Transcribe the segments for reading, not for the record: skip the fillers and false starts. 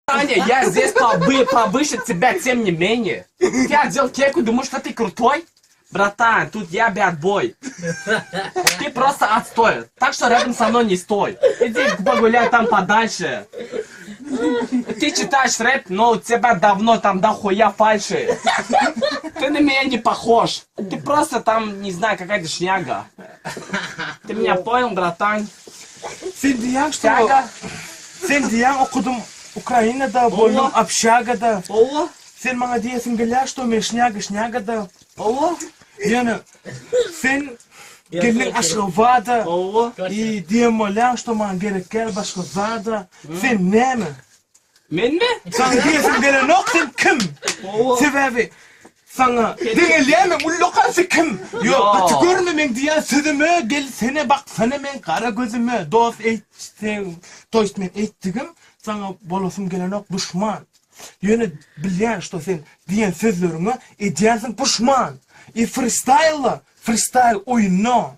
Таня, я здесь побы, повыше тебя, тем не менее. Ты одел кепку, думаешь, что ты крутой? Братан, тут я bad boy. Ты просто отстой. Так что рядом со мной не стой. Иди погуляй там подальше. Ты читаешь рэп, но у тебя давно там дохуя фальши. Ты на меня не похож. Ты просто там, не знаю, какая-то шняга. Ты меня понял, братан? Sen diýýäň что Тяга? Sen diýýäň okudym Ukrainada, boldum общагada. Owa. Sen maňa diýesiň gelýär что men şnyaga şnyagada. Owa. Ýöne sen geldiň Aşgabada. Owa. I diýen bolýaň что maňa gerek däl başga zada. Sen näme? Menmi? Saňa diýesim gelenok sen kim? Owa. Sebäbi saňa deňelýärmi ullakan sen kim? Ýok gaty görme meň diýýän sözüme gelsene baksana meň gara gözüme dost eýtseň to ýest men eýtdigim saňa bolasym gelenok duşman. Ýöne bilýän şto sen diýen sözleriňe edýänsiň puşman. I fristaýla fristaýl oýunda.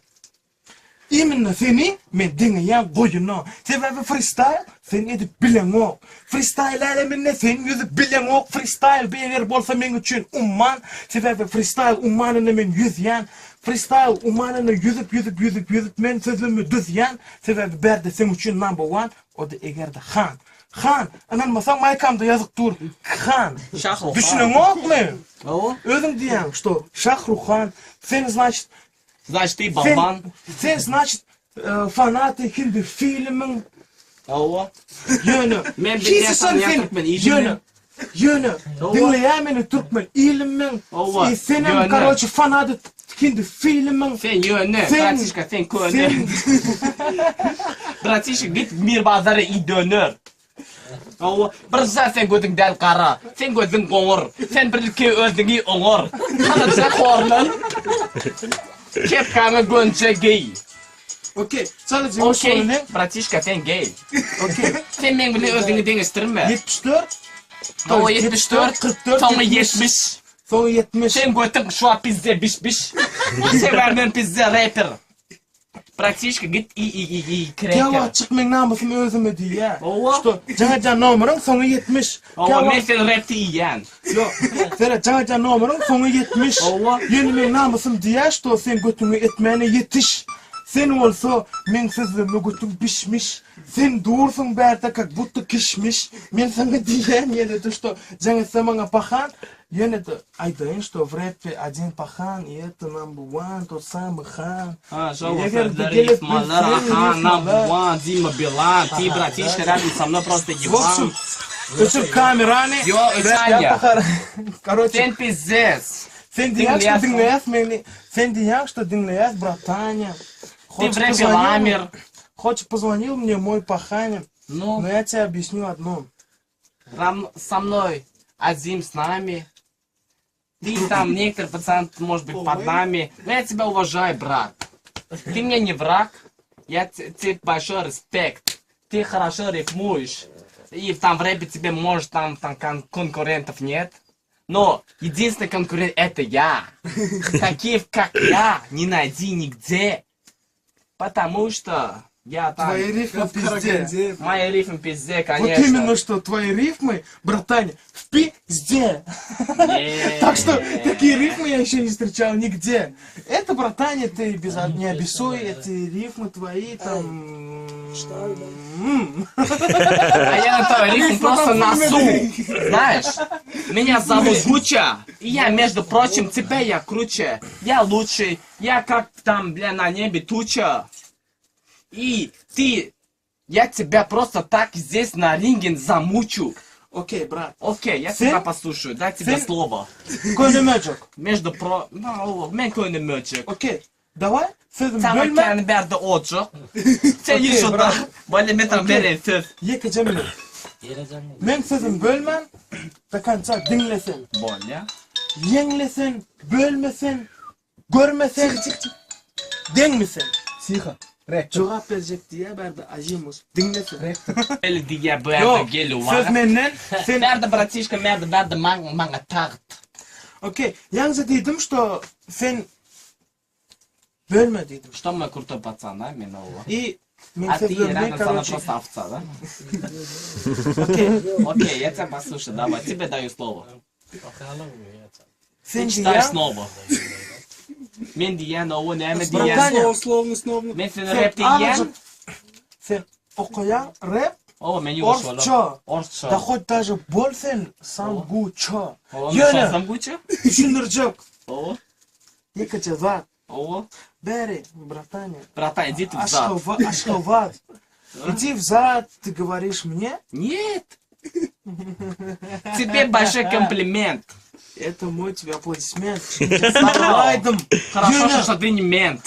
Imенно seni men deňeýän goýuna. Sebäbi fristaýl sen edip bileňok. Fristaýl äleminde sen ýüzüp bileňok. Fristaýl bu eger bolsa meň üçin umman. Sebäbi fristaýl ummanynda men ýüzýän. Fristaýl ummanynda ýüzüp ýüzüp ýüzüp ýüzüp men sözümi düzýän. Sebäbi bärde seň üçin number one o-da egerde han. Han, ynanmasaň maýkamda ýazyk dur. Han. Şahruhan. Düşüneňokmy? Hawa. Özüň diýýäň, şto Şahruhan, sen значит Значит ty Sen, bolman. sen значит fanaty hindi filmiň. Hawa. Ýöne Men hiç bilýän haçan tanýan sen türkmen ilim ýöne men. ýöne Hawa. diňleýär meni türkmen ilim men. Hawa. I senem Ýöne. karoçe fanaty hindi filmiň. Sen ýöne, Sen bratişka sen köne. sen Bratişka git mir bazara i döner. Hawa, birja seň gözüň däl gara, seň gözüň goňur. Sen birki özüňi oňar. Halaja horlan. Kepkaňy gönje geý. Okey, çalyjy Okey, goşulyny. bratişka sen geý. Okey. Sen meň bilen özüňi deňeşdirme. 74 Hawa 74, 44, soňy 70. 70. Soňy 70. Seň götüň şu wagt pizde biş-biş. Sebäbi men pizde reper. Bratişka git i i i i kreker. Käwagt çyk meň namysym özüme diýýä. Hawa. Şto jaň edýän nomeriň soňy 70. Hawa men seni repde iýýän. Ýok. Seret jaň edýän nomeriň soňy 70. Hawa. Ýöne meň namysym diýýä şto sen götüňi etmäne ýetiş. Sen bolsa meň sözlerime götüň bişmiş. Sen dursuň bärde kak budto kişmiş. Men saňa diýýän ýene-de şto jaň etse maňa pahan. Ýene-de aýdaýyn şto w repde odin pahan i eto number one tot samy han. Ha şo Eger-de sözler gelip rifmalar bilseň aha number rifmalar. one Dima Bilan ty bratişka rядом со мной просто W общем, ебан. öçür kamerany. Ýo Rap öçanýa. ýap Karoçe. Sen pizzes. Sen diýýäň şto Diňleýäs. diňleýäs meni. Sen diýýäň şto diňleýäs bratanya. Ty w repе ламер. Хочешь позвонил мне мой паханя. Ну. Но я тебе объясню одно. Рам со мной, Азим с нами. Ты там, некоторый пацан, может быть, под нами. Но я тебя уважаю, брат. Ты мне не враг. Я тебе большой респект. Ты хорошо рифмуешь. И там в рэпе тебе, может, там, там кон конкурентов нет. Но единственный конкурент это я. Таких, как я, не найди нигде. Потому что я там... Твои рифмы пизде. Мои рифмы пизде, конечно. Вот именно что, твои рифмы, братан, в пизде. Так что такие рифмы я еще не встречал нигде. Это, братане, ты без, не обессуй, эти рифмы твои там... А я на твой рифм просто носу. Знаешь, меня зовут Гуча. И я, между прочим, тебя я круче. Я лучший. Я как там, бля, на небе туча. И ты, я тебя просто так здесь на ринге замучу. Okey, brat. Okey, я Sen- тебя послушаю, дай тебе sen- слово. Köne möjek. Между про... No, men köne möjek. Okey. Daway, sözümi Saňa bölme. kän bärde ojak. Sen Okey, şurada. brat. Bolýa men saňa bereýin söz. Ýekeje minut. Men sözümi bölmän, do konca diňle sen. Bolýa. Ýeňle sen, bölme sen, görme sen, deňmi sen? Tiho. Rektor. Jogap berjek diýýär bärde Azimus. Diňle sen. Rektor. Eli diýýär bu ýerde Ýok, gel söz menden, sen Bärde bratişka bärde bärde maňa tagt. Okey, ýaňja diýdim, что sen bölme diýdim. Что мой крутой пацан, да, men owa. И men А ты sözlerimi, рядом со мной короче, просто овца, да? okey, Окей, я тебя послушаю, давай, тебе даю слово. sen Ты читаешь diýýän, снова. Men diýen, owa, näme diýen? Братан, Словно, словно. Men seni sen rap diýen. azajyk sen okaýaň rap Owa, men ýuwaş bolam. orsça. Orsça. Da хоть даже bol sen samguça. Owa, Ýöne men samguça? düşündirjek Owa, ýekeje zat. owa. Beri, братан. Братан, иди ты в зад. Ашхава, Ашхабад. Иди в зад, ты говоришь мне? Нет. Тебе большой комплимент. Это мой тебе аплодисмент. Aýdym. Хорошо, Ýöne- что ты не мент.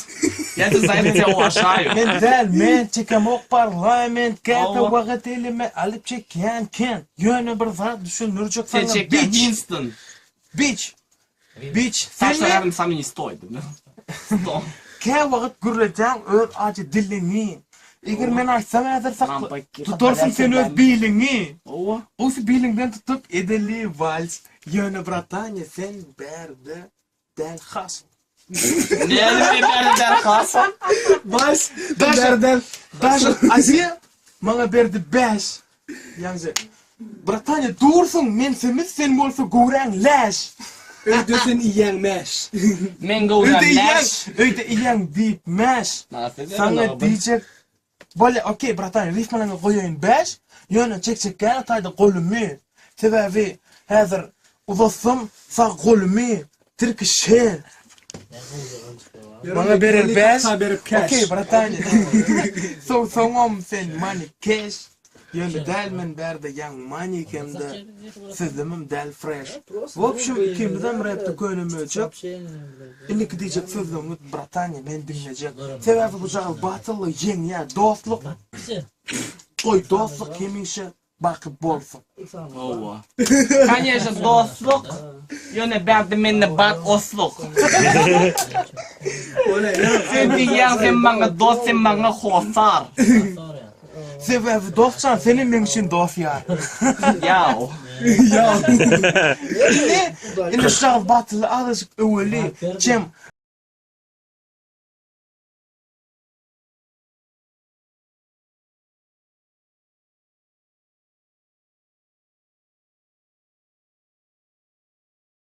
Я тебя за это тебя уважаю. Men däl, men çekemok parlament, käte Hawa. wagt elime alyp çekýän kent. Ýöne bir zat düşündirjek Sen saňa çekýän bitch. Winston. Bitch. Bitch. Так что Sen рядом со мной не стоит. да? Сто. kä wagt gürletýäň öz ajy diliňi. Eger men aýtsam häzir sakla. Rampa Tutarsyň sen öz biliňi. Owa. Bolsa biliňden tutup edeli wals. Ýöne bratanya sen bärde däl has. Näme bärde däl has? Vals. Daže, daže Aziýa maňa berdi 5. Ýagny bratanya dursuň men semiz sen bolsa göwräň läş. Öýde sen iýen mäş. Men göwräm Öýde iýen, läş. öýde iýen diýip mäş. Saňa diýjek Bolýa, okey, bratan, rifmalaňy goýaýyn 5, ýöne çek-çekgäne taýda golumy. Sebäbi häzir uzatsam sag golumy, tirkişe. Maňa berer 5. Okey, bratan. Sow-soňam sen money cash. Ýöne däl men bärde ýaň money hem-de sözlemim däl fresh. W obşem, ikimizem rapde köne möjek. Indiki diýjek sözleriňi bratanya men diňlejek. Sebäbi bu jagal battle ýeňýär dostluk. Goý dostluk hemişe baky bolsun. Owa. Конечно, dostluk. Ýöne bärde mende bar osluk. Sen diýýäň sen maňa dost, sen maňa hossar. Sebäbi dostjan senem meň üçin dost ýar. Ýaw. Indi indi şu jagal battle azajyk öweli. Çem.